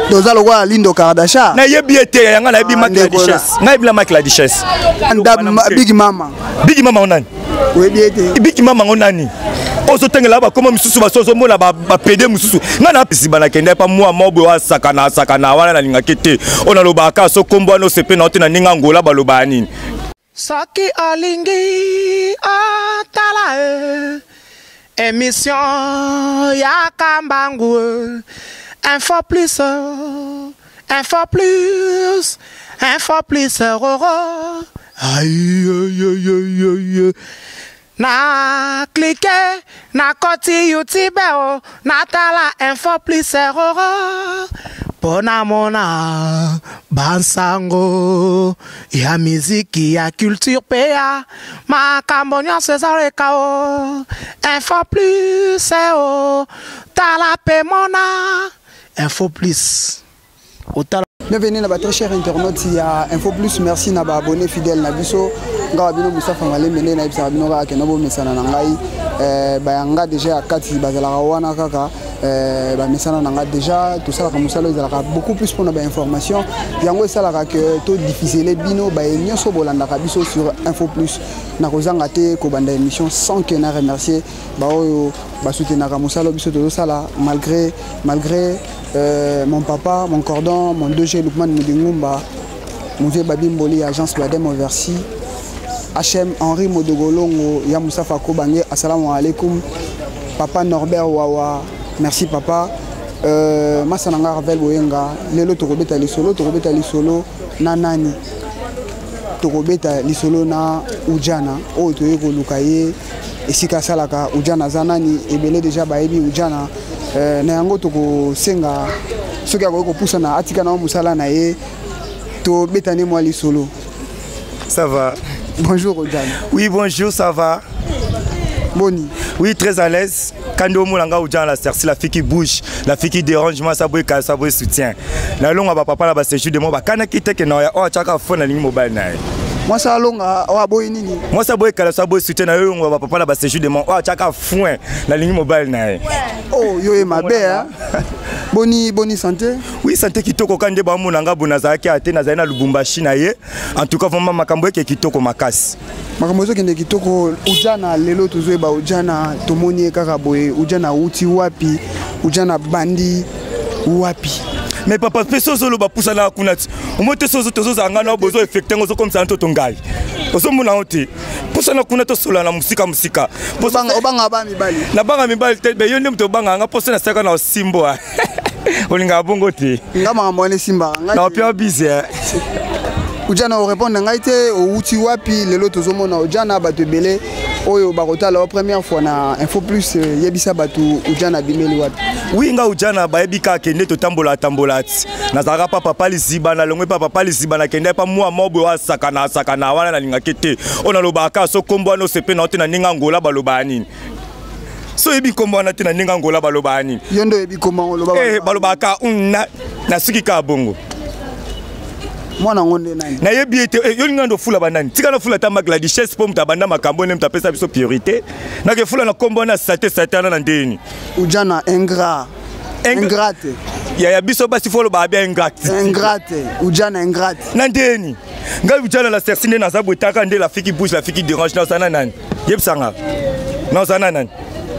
Toza lokola Lindo Kardashian. Nayebi ye te, yanga nayebi Ah, Mike la ndeko Duchesse. Nayebi la Mike la Duchesse. Big Mama. Big Mama ngo nani? Oyebi ye te. Big Mama ngo nani? Ozotangela bakoma misusu, baso ozomona bapede mosusu. Ngai na ziba nakende pa mwa mobwe asakana asakana wana, nalingaki te. Oyo nalobaka so kombo wana osepe na yo te na ndenge Angola balobaka nini? Soki olingi otala e émission ya Kambangu, Info Plus, Info Plus, Info Plus roro. Aïe, aïe, aïe, aïe. Na clique na koti YouTube o, natala Info Plus roro mpo namona bansango ya miziki, ya culture mpe ya makambo nyonso ezaleka o Info Plus o. Tala mpe mona Info Plus, otala. Bienvenue na ba très chers internautes ya Info Plus. Merci na ba abonnés fidèles na biso. Nga bino Mustafa Malembe nde nayebisaka bino kaka kende bomesana na ngai. Bayanga déjà ya kati bazalaka wana kaka, bamesana na nga déjà. Tosalaka mosala oyo ezalaka beaucoup plus mpona bainformation. Yango esalaka ke todiffusele bino baye nyonso bolandaka biso sur Info Plus. Nakozanga te kobanda émission sans que na remercier baoyo basoutenaka mosala oyo biso tozosala, malgré mon papa, mon cordon, mon DG Lukman Mudingumba, mon vieux Babi Mboli, agence Badem Oversi, HM Henri Modogolongo, ya Moustapha Kobange, assalamu alaikum. Papa Norbert Wawa, merci papa. Masananga Ravel Boyenga, lelo tokobeta lisolo, tokobeta lisolo na nani? Tokobeta lisolo na Ujana, oyo toye koluka ye esika asalaka. Ujana aza nani? Ebele déjà bayebi Ujana. Na yango tokosenga soki akoki kopusana, atika na mosala na ye, tobetane mwa lisolo. Ça va? Bonjour Ujana. Oui, bonjour, ça va? Boni? Oui, très à l'aise. Quand on nga Ujana la sersi, la fille qui bouge, la fille qui dérange, moi ça boye ça boye soutien. Na longa ba papa na ba séjour de moi ba kana ki te ke na ya oh chaka phone na lingi mobile na ye. Mwasi alonga oyo aboyi nini? Mwasi aboyi kala so aboyi soutien na yo ba papa na ba séjour de moi oh chaka foin na lingi mobile na ye. Oh, yo ye mabe hein. Boni boni santé? Oui, santé kitoko. Ka nde bamona nga bo nazalaki ate, nazali na Lubumbashi na ye. En tout cas vraiment makambo eke kitoko makasi. Makambo ezokende kitoko. Ujana, lelo tozoyeba Ujana, tomoni ye kaka boye. Ujana awuti wapi? Ujana bandi wapi? Mais papa, mpe so ozoloba, pusana kuna ti omoi te. So tozozala ngai na bozo affecte ngo, ozokomisa ntoto ngai, ozomona yango te. Pusana kuna, tosola na mosika mosika. Obanga ba mibali? Nabanga mibali te, me yo nde moto obangaka nga. Mposo nasalaka na osimbwa, olingaka bongo te. Nga makambo wana esimbaka. Na opia bise. Ujana, orépondre na ngai te. Owuti wapi? Lelo tozomona Ujana, bato ebele oyo bakotala o première fois na Info Plus. Yebisa bato, Ujana abimeli wapi? Oui, nga Ujana bayebi kaka kende totambola tambola ti nazalaka pa papa Liziba. Nalongwe pa papa Liziba, nakende pa mwa mobwe oyo asakana asakana wana, nalingaki te. Oyo nalobaka so kombo wana osepe na yo te na ndenge Angola balobaka nini? So oyebi nkombo wana te na ndenge Angola balobaka nini? Yo nde oyebi kombo yango, oloba. Balobaka nasuki kaka bongo. Mwana yango nde nani? Nayebi ete yo linga ndo fula banani. Tika nafula ata Mak la Duchesse, mpo moto abanda makambo, nde moto apesa biso priorité. Nakefula na nkombo wana sate sate wana na ndeni. Ujana ingrat, ingrate. Yaya, biso basi fo olobaka bia ingrate. Ingrate, Ujana ingrate. Na ndeni ngai Ujana la sersi nde naza boye, taka nde la fille qui bouge, la fille qui dérange. Naza na nani? Yebisanga, naza na nani?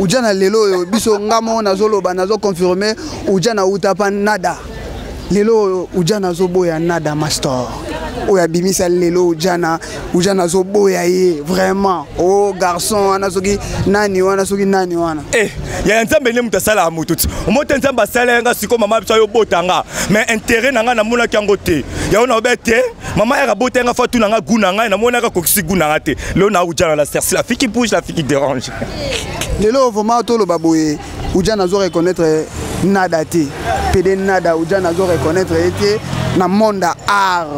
Ujana, lelo oyo biso, nga moko nazoloba, nazoconfirme, Ujana uta pa Nada. Lelo oyo Ujana azoboya Nada Master oyo abimisa lelo. Ujana, Ujana azoboya ye vraiment. O oh, garçon wana soki nani wana, soki nani wana. Yaya, Nzambe nde moto asalaka motu ti omo te. Nzambe asala yanga sikoyo, mama biso ayobota nga, mais intérêt na ngai namonaki yango te. Yango naobe te, mama yaka bota yanga, fa tuna nga gu na ngai, namonaka kokisi gu na nga te. Lelo na Ujana la sersi, la fille qui bouge, la fille qui dérange. Lelo vraiment toloba boye, Ujana azo reconnaître Nada te. Pede Nada, Ujana azo reconnaître ye te na monde ya art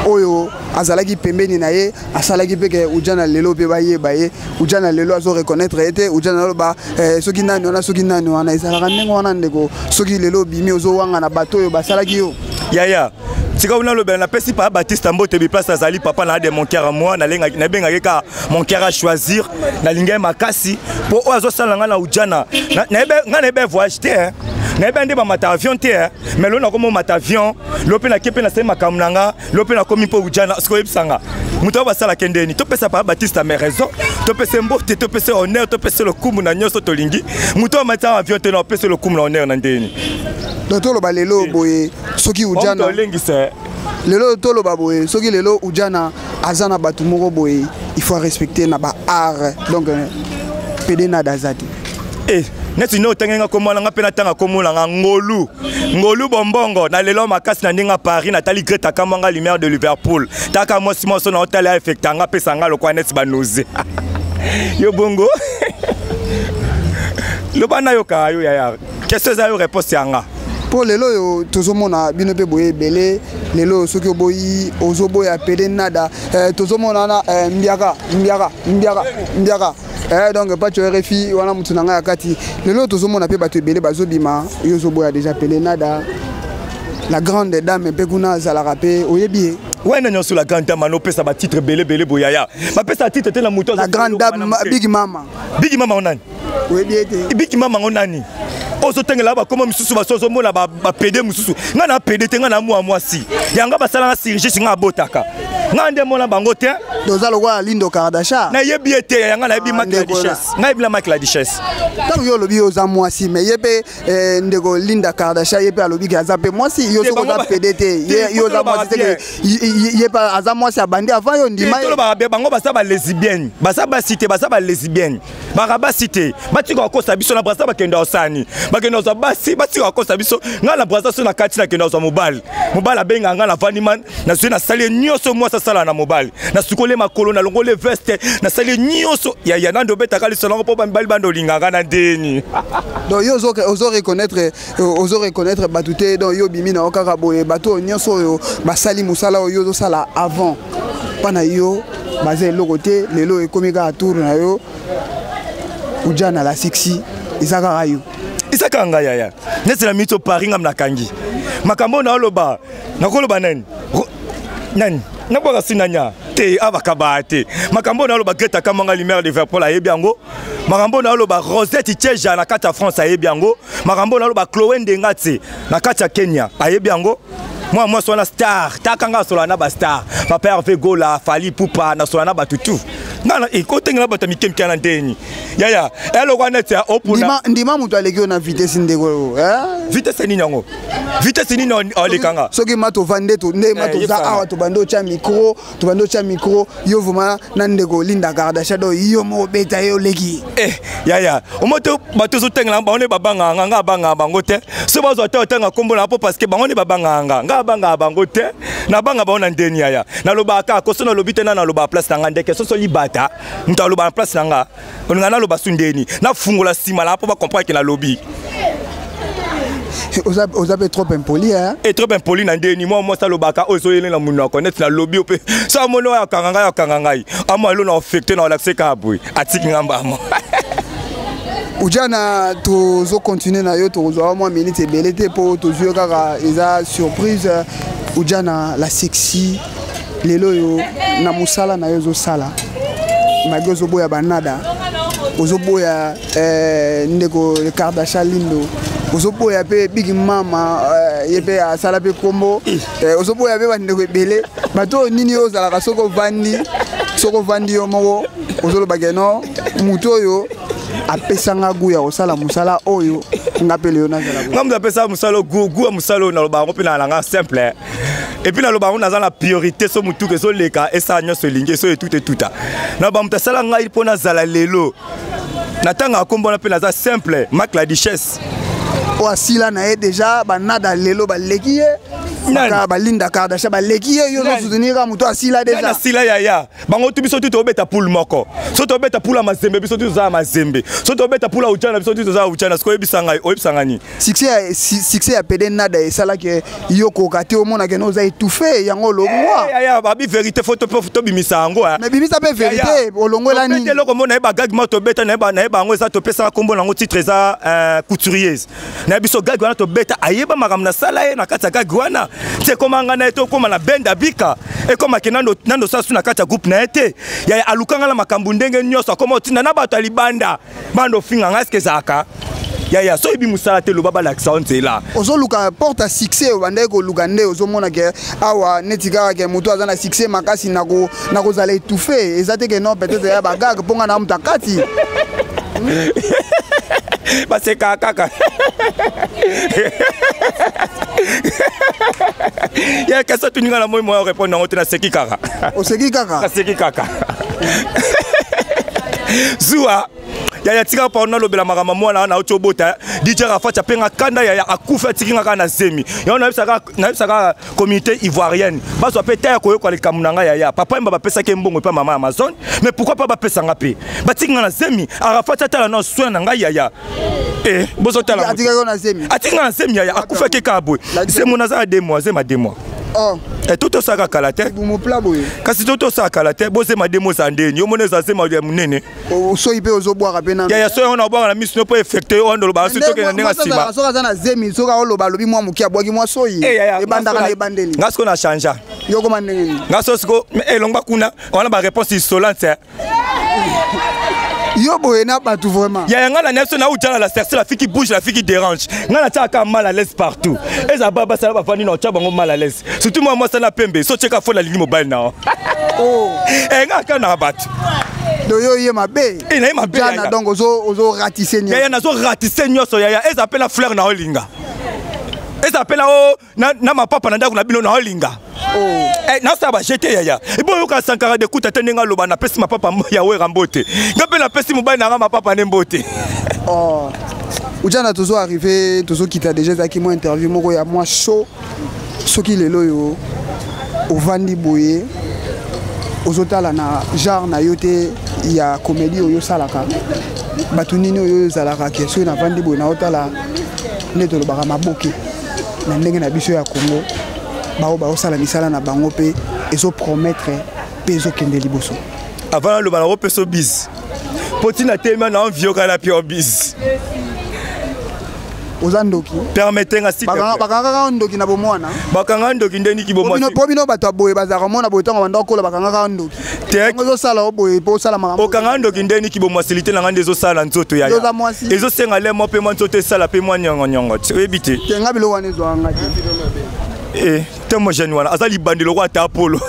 oyo azalaki pembeni na ye, asalaki mpe ke Ujana lelo mpe bayeba ye. Ujana lelo azo reconnaître ye te. Ujana aloba soki nani wana, soki nani wana. Ezalaka ndenge wana, ndeko. Soki lelo obimi, ozowanga na bato oyo basalaki yo. Yaya, tika kuna lobela. Napesi papa Batiste mbote biplace azali, papa na de mon cœur à moi. Nabengaki kaka mon cœur à choisir. Nalingi ye makasi mpo oyo azosala ngai na Ujana. Ngai nayebe voyage te. Nayebi nde bamata avion te, eh. Mais lelo nakomi omata avion, lelo mpe nake mpe nasali makambo na nga, lelo mpe nakomi mpo ujana. Soki oyebisa nga moto oyo basalaka ndeni, topesa papa Batiste mes raison, topesa mbote, topesa honneur, topesa lokumu na nyonso tolingi. Moto oyo amata avion te, na opesa lokumu na honneur na ndeni? Donc toloba lelo boye, soki ujana olengisa lelo, toloba boye, soki lelo ujana aza na bato moko boye, il faut respecter na ba art, donc pede nada aza te. Eh, neti nde otangi nga kombo na nga mpe natanga kombo na nga Ngolu, Ngolu Bombongo. Na lelo makasi na ndenge ya Paris, natali Greta Kamwanga, lumière de Liverpool. Taka mwasi mwasi na otala affecta nga, apesa nga lokwa neti banoze yo bongo. Loba nayoka yo yaya, question eza yo, réponse ya nga. Mpo lelo oyo tozomona bino mpe boye ebele lelo oyo, soki oboyi, ozoboya pede nada, tozomona wana mbiaka mbiaka mbiaka mbiaka, donc Pacho RFI wana, mutu na ngai ya kati. Lelo tozomona mpe bato ebele bazobima, yo ozoboya déjà pele nada, la grande dame mpe kuna azalaka mpe, oyebi ye? Wana nyonso, la grande dame anopesa batitre ebele ebele boyaya, bapesa titre te na moto. La grande dame, big mama. Big mama ngo nani? Oyebi ye te? Big mama ngo nani? Ozotengela bakoma misusu, baso ozomona bapede mosusu. Ngai na pede te, ngai na mwa mwasi yango basalanga chirurgie, ngai abotaka, ngai nde mona bango te. Toza lokola Lindo Kardasha. Nayebi ye te yanga, nayebi Mike la Duchesse, ngai yebi na Mike la Duchesse. Ntango yo olobi yo oza mwasi, mais ye mpe, ndeko Linda Kardasha, ye mpe alobi ke aza mpe mwasi. Yo soki oza pede te, yo oza mwasi te, ye mpe aza mwasi, abandi avant yo, ndima. Tolobaka be bango baza balesbienne, baza basi te, baza balesbienne, baka basi te. Batika kokosa biso. Na Braza bakenda osani, bakenda kozwa basi, batika kokosa biso. Ngai na Braza, so na kati nakenda kozwa mobali, mobali abenga ngai, navandi ma nazwi, nasali ye nyonso mwasi asala na mobali, nasukoli makolo, nalongoli veste, nasali ye nyonso yaya nando obetaka lisolo yango mpo bamibali bando olingaka na ndeni. Donc yo ozo reconnaître, ozo reconnaître bato te. Donc yo obimi na yo kaka boye, bato oyo nyonso oyo basali mosala oyo ozosala avant mpa na yo baza eloko te. Lelo ekomi kaka tour na yo, Ujana la sexy, eza kaka yo. Eza kaka ngai yaya. Neti na mito Paris, ngam nakangi makambo oyo naoloba, nakoloba nani nani, nabwaka sinanya te, abakaba te. Makambo oyo naoloba, Greta Kamanga, lumière de Liverpool, ayebi yango. Makambo oyo naoloba, Rosette Tcheja na kati ya France ayebi yango. Makambo oyo naoloba, Chloé Ndenga te na kati ya Kenya ayebi yango. Mwana mwasi wana star, taka nga asola na bastar, papa Hervé Gola, Fally Ipupa, nasola na bato tout. Nga ekotengela bato ya mike mike na ndeni yaya, eloko wana neti opuna. Ndima moto aleki yo na vitesse, ndeko. Vitesse nini yango? Vitesse nini olekanga? Soki ma tovandi nde ma toza awa, tobandi otya micro, tobandi otya micro, yo vraiment na ndeko Linda Kardasha, do yo moko obeta ye, oleki. Eh yaya, omo te, bato ozotengela bango nde babangaka nga, nga abangaka bango te. So bazwa te otanga nkombo na mpo, parce que bango nde babangaka nga, nga abangaka bango te. Nabanga bango na ndeni yaya? Nalobaka kaka koso, nalobi te na nalobaka place na nga ndeke soso libata. Moto aloba na place na nga, olinga naloba su ndeni? Nafungola nsima na mpo bacomprendre ke nalobi. Oza mpe trop impoli, hein? E, trop impoli na ndeni? Mwa mwasi alobaka oyo ezoyele na monoko. Neti nalobi yo mpe so amoni oyo akanga ngai, akanga ngai amwa elo na affecte na olakise kaka boye, atiki nga mbamo. Ujana, tozocontinue na yo, tokozwa mwa minute ebele te mpo tozwi yo kaka, eza surprise. Ujana la sexy, lelo oyo na mosala na yo ozosala, malgré ozoboya banada, ozoboya ndeko Kardasha Lindo, ozoboya mpe big mama, ye mpe asala mpe kombo, ozoboya mpe bandeko ebele, bato oyo nini oyo ozalaka, soki ovandi, soki ovandi yo moko ozolobake no, motu oyo apesanga gu ya kosala mosala oyo, nga mpe lelo nazala. Nga moto apesa mosala gu, gu ya mosala oyo, naloba yango mpe na nanga simple. Et puis naloba yango, naza na priorité. So motuka ezoleka, esala nyonso elingi, eso etuta etuta na bamoto asala ngai mpo nazala lelo, natangaka nkombo wana mpe naza simple, Mak la Duchesse. Oyo asila na ye déjà, banada lelo baleki ye, balinda Kardasha baleki ye, yo ozosoutenir kaka moto asila déjà? Asila yaya, bango tu, biso tu tobeta poule moko. So tobeta poule ya Mazembe, biso tu toza ya Mazembe. So tobeta poule ya Ujana, biso tu toza ya Ujana. Sikoyo oyebisa ngai, oyebisa ngai nini? Succès ya pede nada esalaki yo koka te, omonaka no oza étouffé, yango olongwa. Yaya, babi vérité, faut tobimisa yango. Mais bimisa mpe vérité, olongwela nini? Eloko mo nayeba, gag mo tobeta, nayeba yango, eza topesaka nkombo nango, titre eza Couturiers. Na biso gag wana tobeta, ayeba makambo nasala ye na kati ya gag wana ti ekoma ngai na ye tokóma na benda bika, ekomaki nando sala su na kati ya groupe na ye te. Yaya, alukanga na makambo ndenge nyonso, akoma otinda na bato ya libanda bando ofinga ngai. Eske ezalaka Yaya, so oyebi mosala te, loba balakisa yo nzela. Ozoluka porte ya succès, obandaki koluka nde ozomona ke awa neti kaka ke moto aza na succès makasi nakozala étouffé. Eza te ke non, peut-être ya bagage mpo nga na moto akati. Basekaka kaka ya kasi atuninga na moi moya répondre yango te, naseki kaka. Oseki kaka? Naseki kaka. Zuwa, yaya, tika pardon, nalobela makambo mwana wana auti obota. DJ Rafat apenga kanda, yaya, akufi, atiki nga kaka na zemi. Yango nayebisaka communauté ivoirienne bazwa mpe ta ya koyoka likambo na ngai. Yaya, papa Yemba bapesaki mbongo epa mama Amazon, mais pourquoi pas bapesa nga mpe? Batiki nga na zemi. Arafat atala na soin na ngai, yaya. Eh, bozotala. Atikaki na zemi? Atiki nga na zemi, yaya, akufaki kaka boye. Zemo naza na 2 mois, zema 2 mois. Oh. Eh, to tosalaka kala te. Bumopla boye. Kasi to tosala kala te. Bozema 2 mois eza ndeni? Yo mona eza zema ya monene. Soyi mpe ozobwaka mpe nano. Yaya, soyi wana obwaka na miso no mpo efecte oyo ndoloba soki tokende ndenge nsima. Soki aza na zemi, soki aoloba, alobi mwa moke, abwaki mwa soyi, ebandaka na ebandeli. Nga siko na changea. Yo koma ndenge nini? Nga so siko elongwa kuna wana, baréponse insolente. Yo boye na bato vraiment. Yaya, nga na nyonso na ujala la cerce, la fille qui bouge, la fille qui dérange. Nga na tiaka mal à l'aise partout. Eza ba basala bavandi na otya bango mal à l'aise, surtout mwa mwasi na pembe. So tieka fo nalingi mobali na oh. Eh, nga aka na bato. Do yo ye mabe. Eh, na ye mabe. Jana, donc ozo ratisse nyonso. Yaya, nazo ratisse nyonso, yaya. Eza mpe na fleur na olinga, eza mpe na o na mapapa na ndako na bino na olinga. Oh. Eh, nasala bajete, yaya. Eboyoka Sankara de kuta te ndenge aloba: napesi mapapa ya Wera mbote. Nga mpe napesi mobali na nga mapapa ne mbote. Oh. Ujana, tozo arrivé, tozokita déjà. Ezalaki mwa interview moko ya mwa chaud. Soki lelo oyo ovandi boye, ozotala na genre na yo te ya comédie oyo osalaka, bato nini oyo ozalaka ke soki navandi boye naotala nde tolobaka maboke na ndenge na biso ya Congo, bao baosala misala na bango mpe ezopromettre mpe ezokende liboso? Avant naloba, nakopesa bise mpo ntina telema na envie na pure bise. Oza ndoki. Permettez nga, s'il te plaît. Bakangaka ndoki na bomwana. Bakanga ndoki nde niki bomwasi? Mpo bino bato ya boye bazalaka mona boye, ntango banda okola bakangaka ndoki. Te. Yango ezosala o boye mpo osala makambo. Okanga ndoki nde niki bomwasilité na ngai nde ezosala nzoto, yaya. Oza mwasi. Ezosenga le mwa mpe mwa nzoto esala mpe mwa nyongonyongo ti oyebi te. Te, nga biloko wana ezwaka nga te. Eh, te, mo jeune wana aza libandi lokwa ata polo.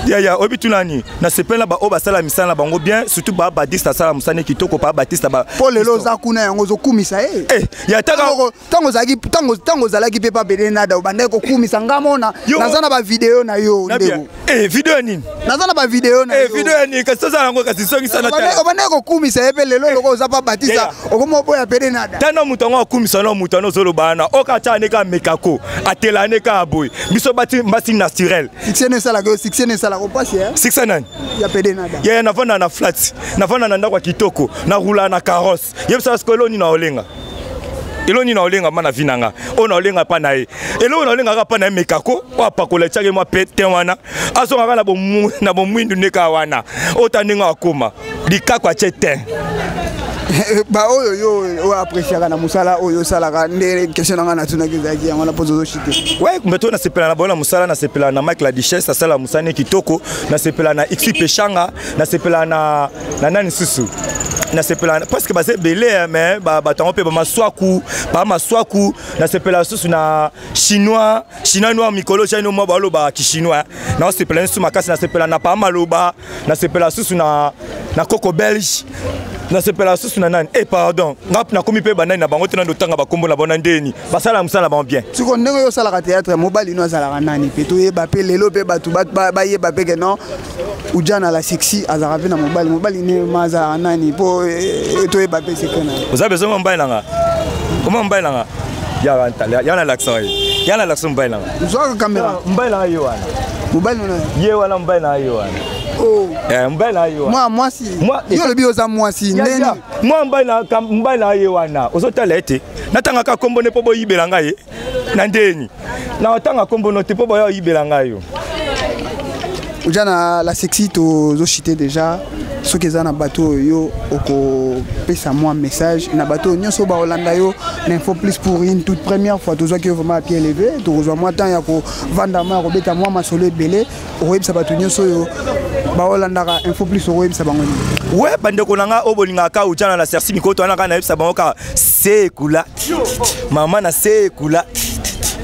Yaya, oyebi tunani, nasepeli na baoyo basala misala na bango bien, surtout ba Batiste asala mosala kitoko, pa Batiste ba Mpo lelo oza kuna, yango ozokumisa ye. Eh, ya taka. Ntango ozalaki mpe pa Bede Nada, obandaki kokumisa nga mona. Yo- Naza na bavideo na yo. Na bien. Ndeko. Eh, video ya nini? Naza na bavideo na Eh, yo. video ya nini? Kasi tozala yango, kasi songisa na tala. Obandaki kokumisa ye mpe lelo loko oza pa Batista, okoma oboya Pede Nada. Tana moto yango akumisa na moto wana ozoloba wana, oka atya ne kaka mekako, atela ne kaka boye. Biso bati mbasi naturel. Succès no esalaka yo, succès no esalaka opasi. Succès nani? Ya Pede Nada. Yaya, navanda na flat, navanda na ndako ya kitoko, narula na carrosse. Yebisa sikoyo, eloko nini na olenga? Eloko nini na olenga ma na vi na nga oyo na olenga mpa na ye? Eloko na olenga kaka mpa na ye, mekako oyo apakola, etiaki mwa pe te wana, azongaka na bomwindu nde kaka wana. Oyo ta ndenge akoma likako, atie te. Baoyo yo oyo appréciaka na mosala oyo osalaka nde question na ngai natunaki ezalaki yango wana, mpo tozoshite. Ouais, mbe to nasepela na bango na mosala. Nasepela na Mike la Duchesse, asala mosala ne kitoko. Nasepela na Xi Peshanga, nasepela na nani susu, nasepela parce que baza ebele, mais bato yango mpe bamaswaku, bamaswaku. Nasepela susu na Chinois, Chinois noir, mikolo jani mwa balobaka kichinois, naosepela susu makasi. Nasepela na pa maloba, nasepela susu na Koko Belge, nasepela susu na nani. Eh, pardon, nga nakomi mpe banani na bango te, nando otanga bakombo na bango na ndeni basala mosala na bango bien. Siko ndenge oyo osalaka théâtre, mobali no azalaka nani? Mpe toyeba mpe lelo mpe bato bayeba mpe ke non, Ujana la sexy azalaka mpe na mobali. Mobali ne ma azalaka nani, mpo toyeba mpe secret na ye? Oza besoin mwa mobali nanga? Oma mobali nanga ya nalakisa ye, ya nalakisa mobali nanga. Zwaka kamera. Mobali nanga ye wana. Mobali no? Ye wana, mobali nanga ye wana. Oh. Eh, mobali nanga ye wana. Mwa mwasi. Yo olobi oza mwasi ndeni? Mwa mobali nanga ye wana, ozotala ete natangaka kombo ne mpo boyibela ngai ye na ndeni. Na otanga kombo no te mpo boya oyibela ngai yo. Ujana la sexy, tozochite déjà. Soki eza na bato oyo yo okopesa mwa message na bato oyo nyonso baolanda yo na Info Plus pour une toute première fois, tozwaki yo vraiment à pied levé, tokozwa mwa temps ya kovanda mwa ya kobeta mwa masolo ebele. Okoyebisa bato nyonso oyo baolandaka Info Plus, okoyebisa bango nini? We bandeko na nga oyo bolingaka Ujana na Sersi Mikoto wana, kaka nayebisa bango kaka sekula mama na sekula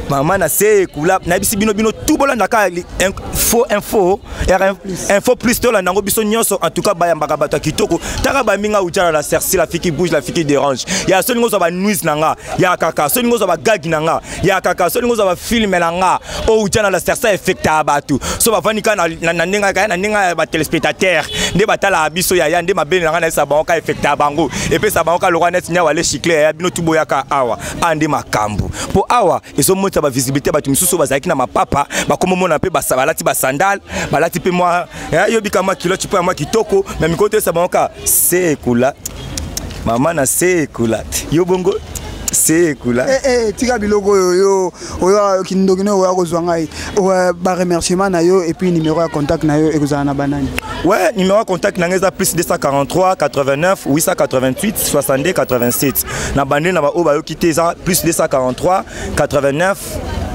mama na sekula. Nayebisi bino, bino tu bolandaka info info Info Plus, tolanda yango biso nyonso. En tout cas, bayambaka bato ya kitoko. Taka baminga Ujana na Sersi, la fille qui bouge, la fille qui dérange. Ya solingo ozwa banuise na nga ya kaka, solingo ozwa bagagi na nga ya kaka, solingo ozwa bafilme na nga oyo Ujana na Sersi efekta ya bato. So bavandi kaka na ndenge kaka na ndenge ya batelespectateur nde batalaka biso yaya, nde mabele na nga nayesa bango ka efekta ya bango, epesa bango ka lokwa neti nyawa le chicle. Yaya, bino tu boyaka awa a nde makambo, mpo awa ezomonisa bavisibilité. Bato misusu oyo bazalaki na mapapa bakomomona mpe balati basandale, balati mpe mwa yobika mwa kiloti mpo ya mwa kitoko. Me mikolo toyesa bango ka sekula mama na sekula yo bongo sekula. Eh, eh, tika biloko oyo yo oyo kindoki no oya kozwa ngai. Baremerciement na yo et puis numéro ya contact na yo ekozala na banani? Ouais, numéro ya contact na ngai eza plus 243 89 888 62 87. Na bande na baoyo bayoki te, eza plus 243 89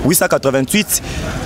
888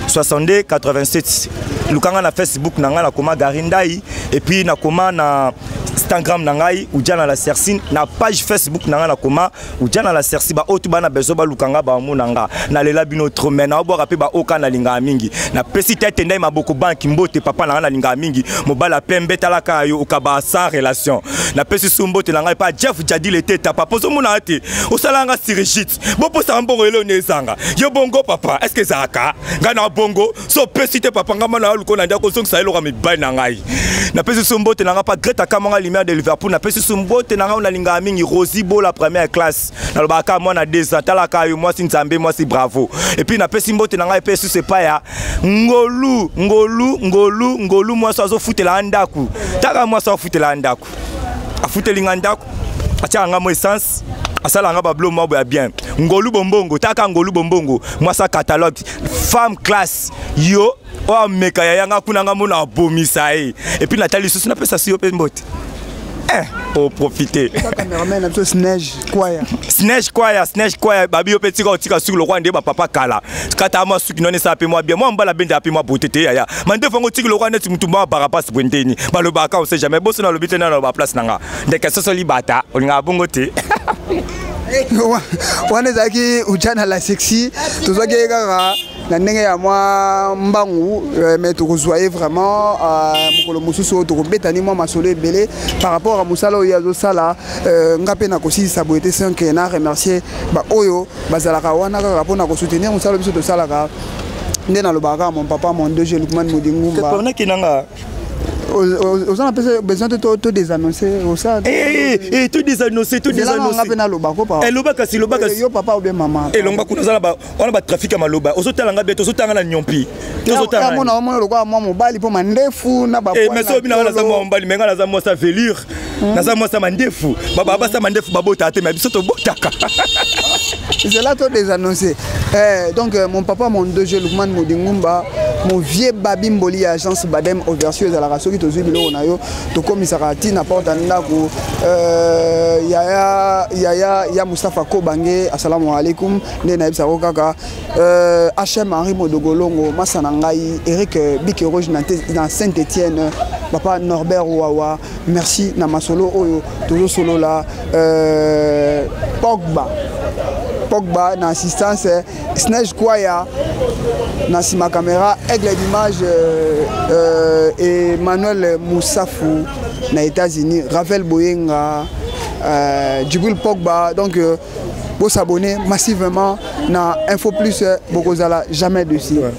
62 87. Lukanga na Facebook na ngai, nakoma Gari Ndai, et puis nakoma na Instagram na ngai Ujana la Sercine, na page Facebook na ngai nakoma Ujana la Serci. Baoyo tu bana besoin baluka nga, bamona nga. Nalela bino trop, mais naobwaka mpe baoka nalingaka mingi. Napesi tete ndai maboko banki mbote papa na ngai nalingaka mingi, mobali pembe, talaka yo okaba sans relation. Napesi su mbote na ngai pa Jeff Jadil eteta. Papa, ozomona te osala nga sirigite, boposaka mbongo eloni ezanga yo bongo. Papa, est ce que ezalaka ngai na bongo so opesi te? Papa, ngai mana luko na ndako ozongisa eloko ya mibali na ngai. Napesi su mbote na ngai pa Greta Kamanga, lumière de Liverpool. Napesi su mbote na ngai nalingaka mingi, Rosi Bola, première classe. Nalobaka mwana 2 ans, talaka yo mwasi nzambe, mwasi bravo. Et puis napesi mbote na ngai mpe susu epai ya Ngolu, Ngolu, Ngolu, Ngolu, mwasi azofutela ndako. Taka mwasi afutela ndako, afuteli nga ndako, atiaka nga mo essence, asala nga bablo moko ya bien. Ngolu Bombongo, taka Ngolu Bombongo, mwasi catalogue, femme classe. Yo oyo ameka yaya nga kuna, nga mona abomisa ye. Et puis natali lisusu, napesa si yo mpe mbote oprofite. Cameraman na biso Snege Kwaya. Snege Kwaya, Snege Kwaya, babi yo mpe tika otika suki lokwa nde bapapa kala. Kata mwa suki noni esala mpe mwa bien, mwa mbala bendela mpe mwa bote te. Yaya, mandefu yango otiki lokwa neti mutu mwa barapasi bwe ndeni balobaka, on sait jamais. Boso nalobi te, nano baplace na nga ndeke soso libata olingaka bongo te. Wana ezalaki Ujana la Sexy. Tozwaki ye kaka na ndenge ya mwa mbangu, mais tokozwa ye vraiment mokolo mosusu oyo tokobetani mwa masolo ebele par rapport à mosala oyo azosala. Nga mpe nakosilisa boye te sans que na remercier baoyo bazalaka wana kaka mpona kosoutenir mosala biso tosalaka. Nde nalobaka kaka mon papa, mon DG Lukman Modingumba. Nanga. Oza na pesa besoin te to désannoncer osala. To désannoncer, to désannoncer. Mpe naloba ko papa. Eloba kasi, loba kasi. Yo papa ou bien mama. Elongwa kuna, oza na wana batrafic ya maloba. Ozotala nga bete, ozotanga na nyompi. Tozotala omona lokola mwa mobali mpo mandefu na. Mais so bina naza mwa mobali, me nga naza mwasi avelure, naza mwasi ya mandefu. Basa mandefu babotaka te, me biso tobotaka. C'est là to désannoncer. Donc mon papa, mon DG Lukman Modingumba, mon vieux Babi Mboli ya agence Badem Oversio, ezalaka soki tozwi biloko na yo, tokomisaka ntina porte ya ndako. Yaya, yaya ya Mustapha Kobange, assalamu alaikum. Nde nayebisako kaka HM Henri Modogolongo, masa na ngai Eric Bike Rouge na Saint Etienne, papa Norbert Wawa, merci na masolo oyo tozosolola. Pogba, Pogba na assistance, Snege Kwaya na nsima caméra, Aigle d'image, Emmanuel Moussafu na États-Unis, Ravel Boyenga, Djibril Pogba. Donc bosabonner massivement na Info Plus, bokozala jamais dessus. Ouais.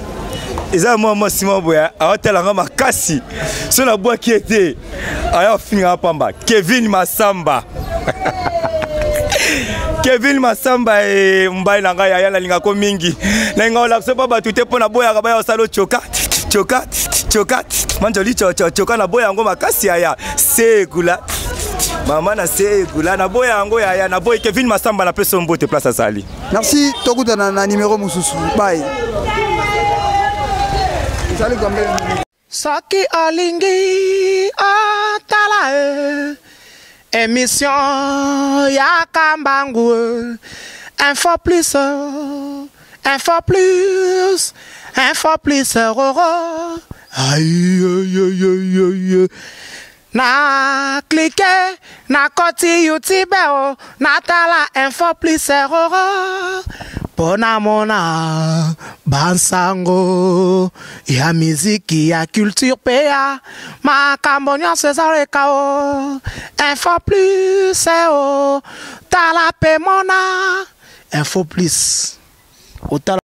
Eza mwa mwasi mwa boye aotalanga makasi, so nabwaki ye te, aya ofingaka pamba. Kevin Masamba, Kevin Masamba, e mbai na ngai, aya nalingako mingi. Nalinga olakisa mpo bato te, mpo naboyaka baya osala otyoka tyoka tyoka manjoli tyoka. Naboya yango makasi. Aya sekula mama na sekula, naboya yango yaya, naboyi. Kevin Masamba, napesi yo mbote place azali. Merci, tokutana na numéro mosusu. Bye. Ezali combien? Soki olingi otala e émission ya Kambangu e. Info Plus, Info Plus, Info Plus roro. Aïe, aïe, aïe, aïe. Na clique na koti YouTube o natala Info Plus roro mpo namona bansango ya miziki, ya culture mpe ya makambo nyonso ezaleka o Info Plus o. Tala mpe mona Info Plus, otala.